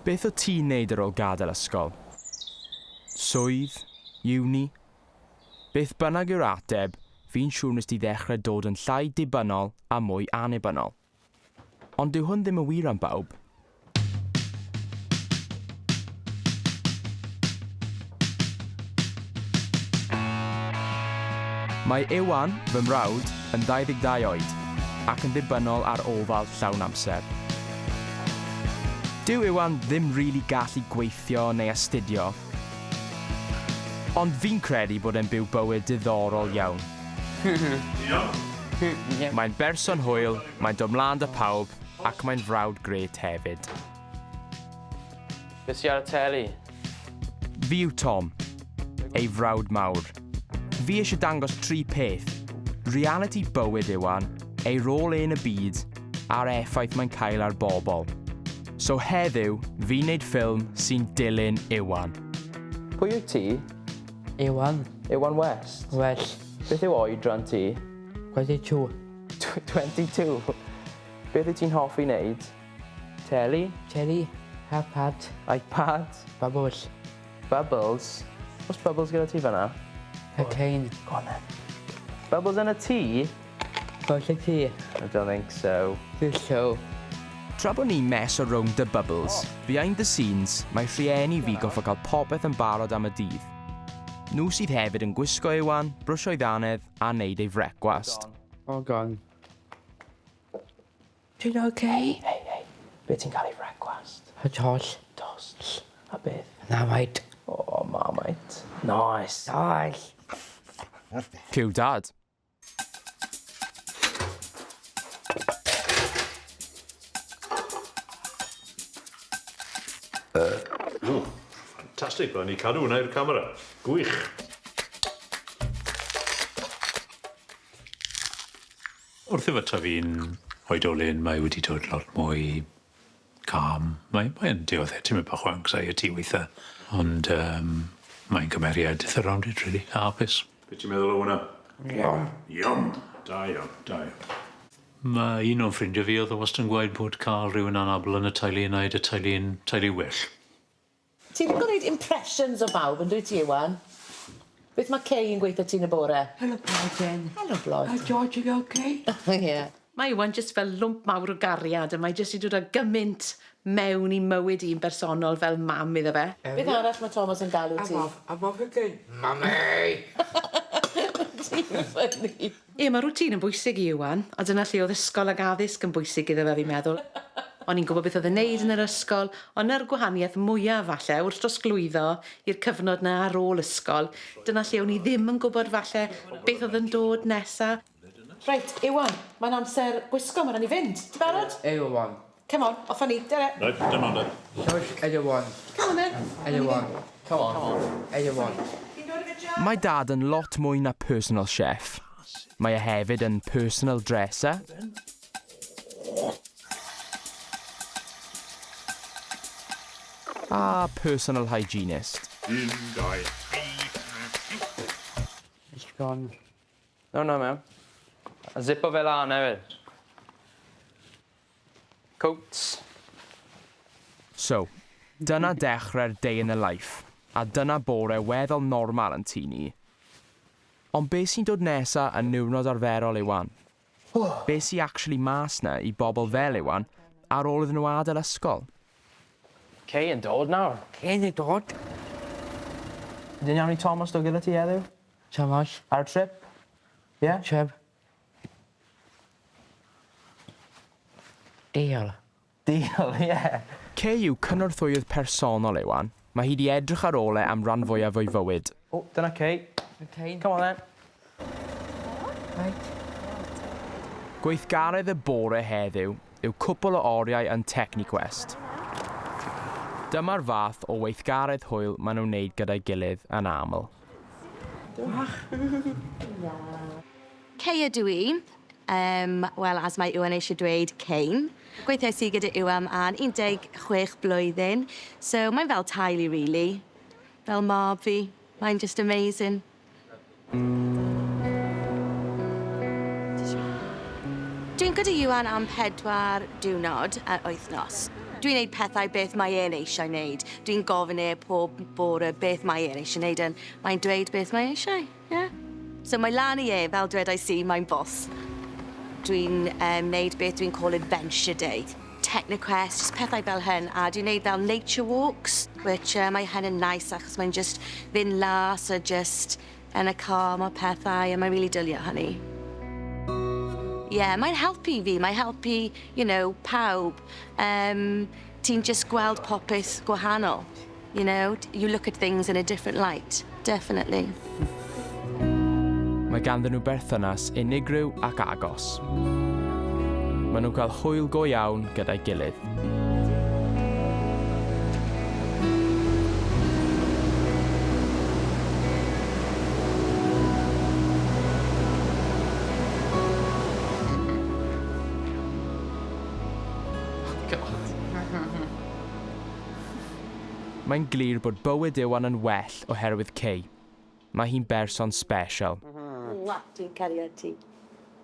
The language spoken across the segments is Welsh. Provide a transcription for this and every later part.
Beth o ti'n neud ar ôl gadael ysgol? Swydd? Uni? Beth bynnag yw'r ateb, fi'n siŵr nes di ddechrau dod yn llai dibynnol a mwy annibynnol. Ond dyw hwn ddim yn wir am bawb. Mae Iwan, fy mrawd, yn 22 oed ac yn ddibynnol ar ofal llawn amser. Dyw Iwan ddim rili gallu gweithio neu astudio, ond fi'n credu bod e'n byw bywyd diddorol iawn. Mae'n berson hwyl, mae'n dod mlaen 'da pawb, ac mae'n frawd grêt hefyd. Be sy ar y teli? Fi yw Tom, ei frawd mawr. Fi eisiau dangos tri peth, realiti bywyd Iwan, ei rôl e yn y byd, a'r effaith mae'n cael ar bobl. So heddiw, fi'n neud ffilm sy'n dilyn Iwan. Pwy wyt ti? Iwan. Iwan West? Well. Beth yw oedran ti? 22. 22? Beth wyt ti'n hoffi wneud? Teli? Teli, iPad. iPad? Bubbles. Bubbles? Oes bubbles gyda ti fan'na? Y cane. Go on then. Bubbles yn y tŷ? Oes y tŷ? I don't think so. Think so. Tra bod ni'n meso rownd y bubbles, behind the scenes, mae rhieni fi gorfod cael popeth yn barod am y dydd. Nhw sydd hefyd yn gwisgo Iwan, brwsio'i ddannedd a neud ei frecwast. All gone. Ti'n okay? Hei, hei, be ti'n cael i frecwast? Y toll. Tost. A beth? Marmite. Oh, Marmite. Nice. Nice. Cyw dad. O, ffantastig, rhaid ni cadw hwnna i'r camera. Gwych. Wrth iddo tyfu'n oedolyn, mae wedi dod lot mwy calm. Mae mae'n dioddef tipyn bach o anxiety weithe, ond yym mae'n cymeriad itha rounded rili, a hapus. Be' ti'n meddwl o hwnna? Iawn. Iawn. Da iawn, da iawn. Ma' un o'n ffrindie fi o'dd o wastad yn gweud bod ca'l rywun anabl yn y teulu yn neud y teulu'n teulu well. Ti'n lico neud impressions o bawb yndwyt ti Iwan? Beth ma' Kay yn gweutho ti yn y bore? Helo blodyn. Helo blodyn. Hi George, you okay? Ie. Mae Iwan jyst fel lwmp mawr o gariad a mae jyst 'di dod â gyment mewn i mywyd i'n bersonol fel mam iddo fe. Beth arall ma' Thomas yn galw ti? I'm off, I'm off again. Mummy! Ti'n funny. Ie, mae routine yn bwysig i Iwan, a dyna lle oedd ysgol ag addysg yn bwysig iddo fe fi'n meddwl. O'n i'n gwybod beth oedd e'n neud yn yr ysgol, ond 'na'r gwahaniaeth mwyaf falle wrth drosglwyddo i'r cyfnod 'na ar ôl ysgol, dyna lle o'n i ddim yn gwybod falle beth oedd yn dod nesa. Reit, Iwan, mae'n amser gwisgo, ma' raid ni fynd. Ti'n barod? Iwan. Come on, off â ni, dere. Reit, dyma de. George, Iwan. Come on then. Iwan. Come on. Iwan. Mae dad yn lot mwy na personal chef. Mae e hefyd yn personal dresser. A personal hygienist. Un, dau, tri. It's gone. No, no, mewn. A zipo fe lan hefyd. Coats. So, dyna dechrau'r day in the life, a dyna bore weddol normal yn tŷ ni. Ond be sy'n dod nesa yn niwrnod arferol Iwan? Be sy actually mas 'na i bobl fel Iwan ar ôl iddyn nhw adael ysgol? Kay yn dod nawr. Kay yn dod. Ydy'n iawn i Thomas dod gyda ti heddiw? Thomas. Ar y trip? Ie? Yeah? Trip. Deal. Deal, ie. Yeah. Kay yw cynorthwyydd personol Iwan. Mae hi 'di edrych ar ôl e am ran fwyaf o'i fywyd. O, dyna Kay. Kay. Come on then. Right. Gweithgaredd y bore heddiw yw cwpl o oriau yn Techniquest. Dyma'r fath o weithgaredd hwyl maen nhw'n wneud gyda'i gilydd yn aml. Kay ydw i. Wel, as mae Iwan eisiau dweud, Kane. Gweithiais i gyda Iwan am 16 blwyddyn, so mae'n fel teulu, really. Fel mab fi. Mae'n just amazing. Dwi'n gyda Iwan am 4 diwrnod a wythnos. Dwi'n neud pethau beth mae e'n eisiau neud. Dwi'n gofyn e pob bore beth mae e'n eisiau neud, and mae'n dweud beth mae eisiau, yeah. So mae lan i e, fel dwedais i, mae'n boss. Dwi'n neud beth dwi'n call adventure day. Techniquest, just pethau fel hyn, a dwi'n neud fel nature walks, which mae hyn yn nice achos mae'n just fynd las a just yn y car mae pethau, a mae'n really dwylio hynny. Yeah, mae'n helpu fi, mae'n helpu pawb. Ti'n just gweld popeth gwahanol, you know? You look at things in a different light, definitely. Mae ganddyn nhw berthynas unigryw ac agos. Maen nhw'n cael hwyl go iawn gyda'i gilydd. God. Mae'n glir bod bywyd Iwan yn well oherwydd Kay. Mae hi'n berson special. Mwah, dwi'n caru ti.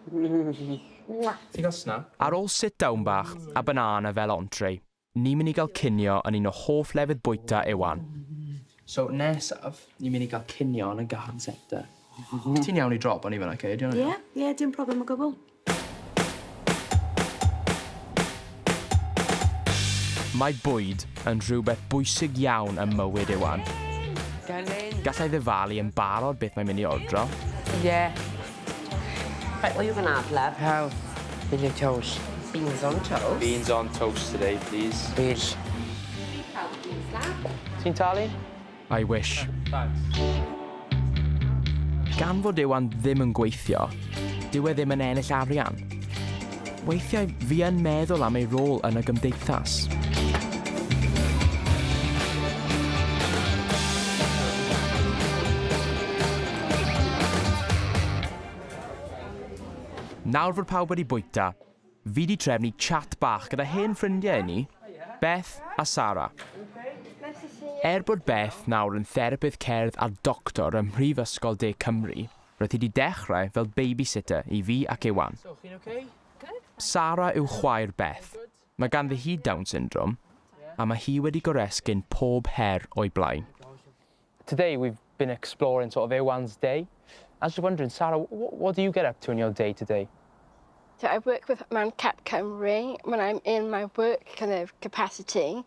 Mwah. Ti'n gael snap? Ar ôl sit-down bach a banana fel entree, ni'n mynd i gael cinio yn un o hoff lefydd bwyta Iwan. So nesaf, ni'n mynd i gael cinio yn y garden centre. Ti'n iawn i drop o'n i fyna, Kay? Ie, dim problem o gwbl. Mae bwyd yn rhywbeth bwysig iawn ym mywyd Iwan. Gallai ddyfalu yn barod beth mae'n mynd i ordro. Yeah. Right, what are you gonna have, love? How? Beans on toast. Beans on toast. Beans on toast today, please. Please. Ti'n talu? I wish. Thanks. Gan fod Iwan ddim yn gweithio, dyw e ddim yn ennill arian. Weithiau fi yn meddwl am ei rôl yn y gymdeithas. Nawr fod pawb wedi bwyta, fi di trefnu chat bach gyda hen ffrindiau i ni, Beth a Sara. Er bod Beth nawr yn therapydd cerdd a doctor ym Mhrifysgol De Cymru, roedd hi wedi dechrau fel babysitter i fi ac Iwan. So, chi'n okay? Sara yw chwaer Beth. Mae ganddi hi Down syndrome, a mae hi wedi goresgyn pob her o'i blaen. Today we've been exploring sort of Iwan's day. I was just wondering, Sarah, what do you get up to in your day to day? So I work with ManCap Cymru when I'm in my work kind of capacity.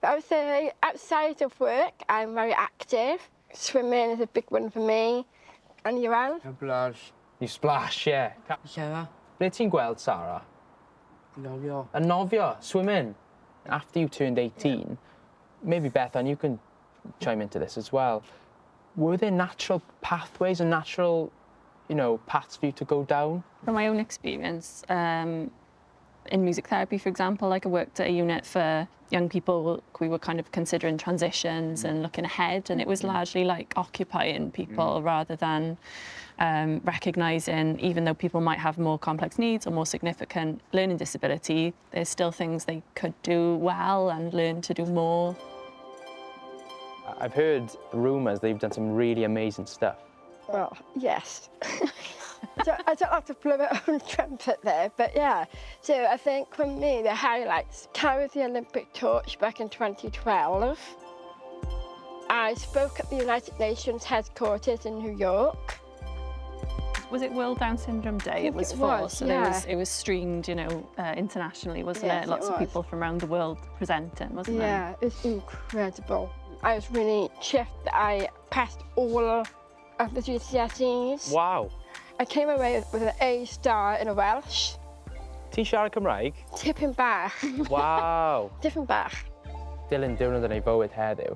But I would say outside of work, I'm very active. Swimming is a big one for me. And Iwan? Splash. You splash, yeah. Sarah. Ble ti'n gweld Sarah? Nofio. Yn nofio, swimming. After you turned 18, maybe Bethan, you can chime into this as well. Were there natural pathways and natural paths for you to go down? From my own experience, in music therapy, for example, like I worked at a unit for young people. We were kind of considering transitions and looking ahead, and it was largely like occupying people rather than recognising, even though people might have more complex needs or more significant learning disability, there's still things they could do well and learn to do more. I've heard rumours that you've done some really amazing stuff. Well, yes. So I don't have to blow my own trumpet there, but yeah. So I think for me, the highlights, carried the Olympic torch back in 2012. I spoke at the United Nations headquarters in New York. Was it World Down Syndrome Day? Think It was it for, was, so there yeah. was, it was streamed internationally, wasn't Yes, it? Lots it of was. people from around the world presenting, wasn't there? Yeah, it's incredible. I was really chuffed that I passed all of the GCSEs. Wow. I came away with an A star in a Welsh. Ti'n siarad Cymraeg? Tipyn bach. Wow. Tipyn bach. Dilyn diwrnod yn ei fywyd heddiw,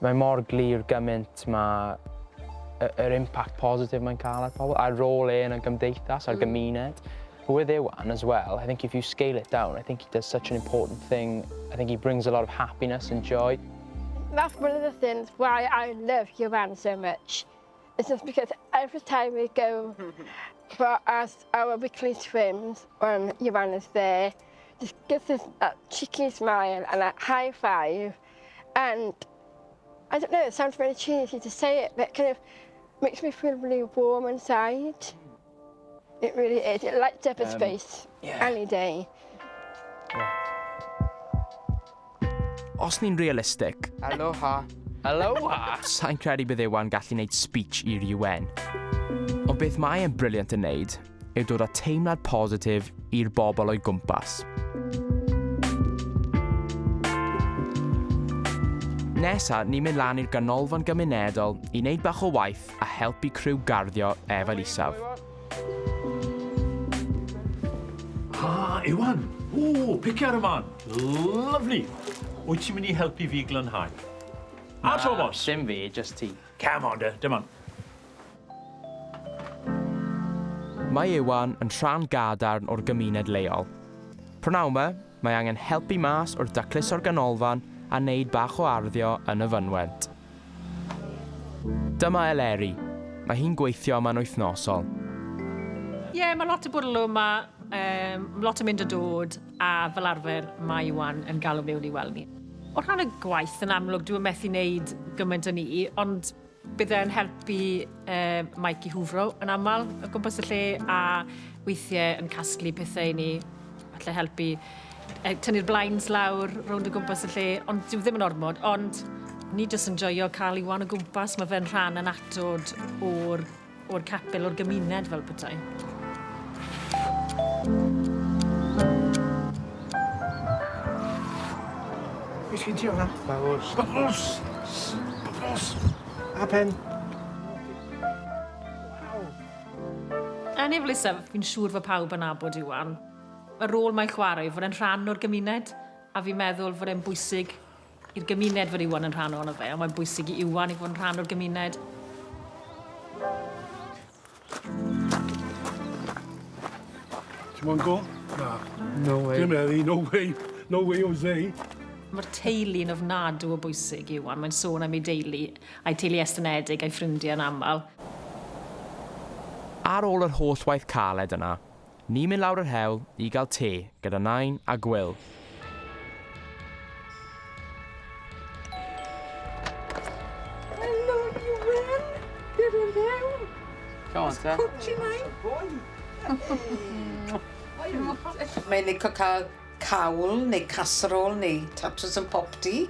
mae mor glir gymaint mae yr impact positif mae'n cael ar pobl, a'r rôl e yn y gymdeithas, a'r gymuned. But with Iwan as well, I think if you scale it down, I think he does such an important thing. I think he brings a lot of happiness and joy. That's one of the things why I love Iwan so much. It's just because every time we go for our weekly swims, when Iwan is there, just gives us a cheeky smile and a high five. And I don't know, it sounds really cheesy to say it, but it kind of makes me feel really warm inside. It really is. It lights up a space any day. Os ni'n realistic... Aloha. Aloha? Sa i'n credu bydd Iwan gallu neud speech i'r UN. Ond beth mae e'n brilliant yn neud yw dod â teimlad positif i'r bobl o'i gwmpas. Nesa, ni'n mynd lan i'r ganolfan gymunedol i wneud bach o waith a helpu criw garddio Efail Isaf. Ah, Iwan! O, picio ar y man! Lovely! Wyt ti'n mynd i helpu fi glanhau? A Thomas! Dim fi, just ti. Come on, de, dim on. Mae Iwan yn rhan gadarn o'r gymuned leol. Prynawn 'ma, mae angen helpu mas wrth dacluso'r ganolfan a wneud bach o arddio yn y fynwent. Dyma Eleri. Mae hi'n gweithio yma'n wythnosol. Ie, yeah, mae lot o bwrlwm yma, lot o mynd a dod, a fel arfer mae Iwan yn galw mewn i weld ni. O rhan y gwaith, yn amlwg, dwi'n methu wneud gymaint o ni, ond bydd e'n helpu Mike i hwfro yn aml o gwmpas y lle, a weithiau yn casglu pethau i ni, falle helpu tynnu'r blinds lawr rownd o gwmpas y lle, ond dyw ddim yn ormod, ond ni jyst yn joio cael Iwan o gwmpas, mae fe'n rhan annatod o'r capel, o'r gymuned fel petai. Beth sgyn ti o'na? Bubbles. Bubbles! Bubbles! A pen. Yn Efail Isaf, fi'n siŵr fod pawb yn nabod Iwan. Y rôl mae'n chwarae fod e'n rhan o'r gymuned, a fi'n meddwl fod e'n bwysig i'r gymuned fod Iwan yn rhan ohono fe, ond mae'n bwysig i Iwan i fod yn rhan o'r gymuned. Ti'n moyn go? Na. No way. Dim eddi, no way. No way, Jose. Mae'r teulu'n ofnadw o bwysig i Iwan. Mae'n sôn am ei deulu, a'i teulu estynedig, a'i ffrindiau yn aml. Ar ôl yr holl waith caled yna, ni'n mynd lawr yr hewl i gael te gyda Nain a Gwil. Helo, Iwan! Gyda fewn! Come on, te. Cwtsh i nain! Mae'n licio cael cawl neu casserole neu tatws yn popty.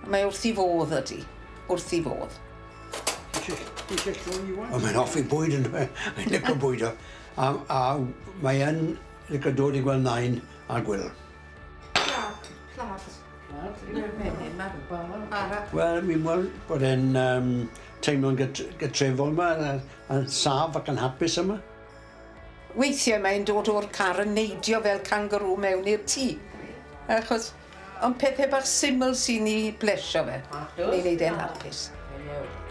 Mae wrth i fodd ydi. Wrth i fodd. O, mae'n hoffi bwyd yn dweud. Mae'n licio bwyd o. A mae yn licio dod i gweld Nain a Gwil. Plad. Wel, mi'n weld bod e'n teimlo'n gytrefol yma, a saff ac yn hapus yma. Weithiau mae'n dod o'r car yn neidio fel kangaroo mewn i'r tŷ. Achos, ond pethau bach syml sy'n ei blesio fe. Ni'n neud e'n hapus.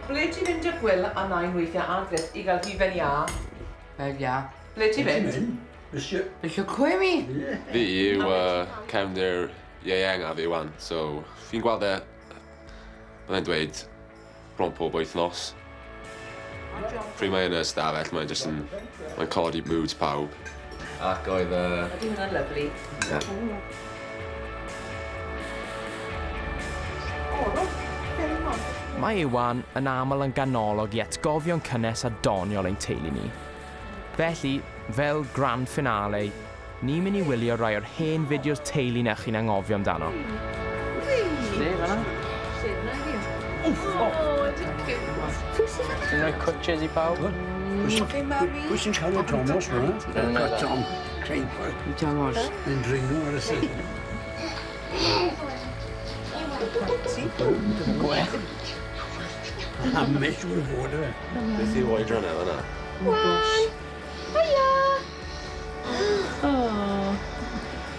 Ble ti'n mynd â Gwil a Nain weithiau a Griff i gael hufen iâ? Fel iâ. Ble ti'n mynd? Monsieur. Monsieur Cwemi. Fi yw cefndir ieuengaf Iwan, so fi'n gweld e, byddai'n dweud, bron pob wythnos. Pryd mae yn y stafell, mae'n just yn, mae'n codi moods pawb. Ac oedd y... Ydy hwnna'n lyfli. Yeah. Mae Iwan yn aml yn ganolog i atgofion cynnes a doniol ein teulu ni. Felly, fel grand finale, ni'n mynd i wylio rai o'r hen fideos teulu na chi'n anghofio amdano. Lle, fan'na? Ti'n rhoi cwtches i pawb? Pwy sy'n cael y Thomas fyna? Tom. Creu Thomas. Yn dringo ar y sy'n. Gwe. A mes siŵr o fod e. Beth yw oedran e fan'na? Wan! Hiya! Oh.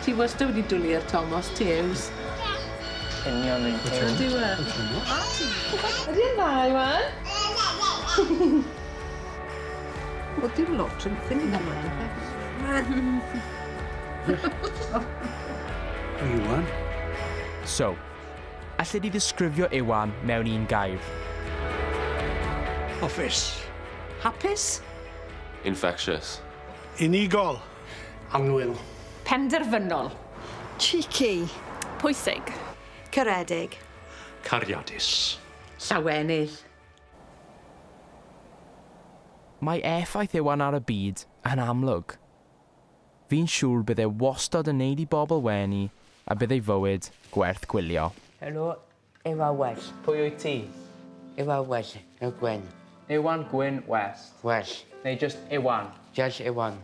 Ti wastad wedi dwlu ar Thomas, ti Ews. Union un peth. Ydy e? Ydy e'n dda, Iwan? O, dim lot yn ffynnu yma. Iwan. So, alle di ddisgrifio Iwan mewn un gair? Office. Hapus? Infectious. Unigol. Annwyl. Penderfynol. Cheeky. Pwysig. Caredig. Cariadus. Llawenydd. Mae effaith Iwan ar y byd yn amlwg. Fi'n siŵr bydd e wastad yn neud i bobl wenu a bydd ei fywyd gwerth gwylio. Helo, Ewa Well. Pwy wyt ti? Ewa Well, y Gwen. Iwan Gwyn West. Well. Neu just Iwan? Just Iwan.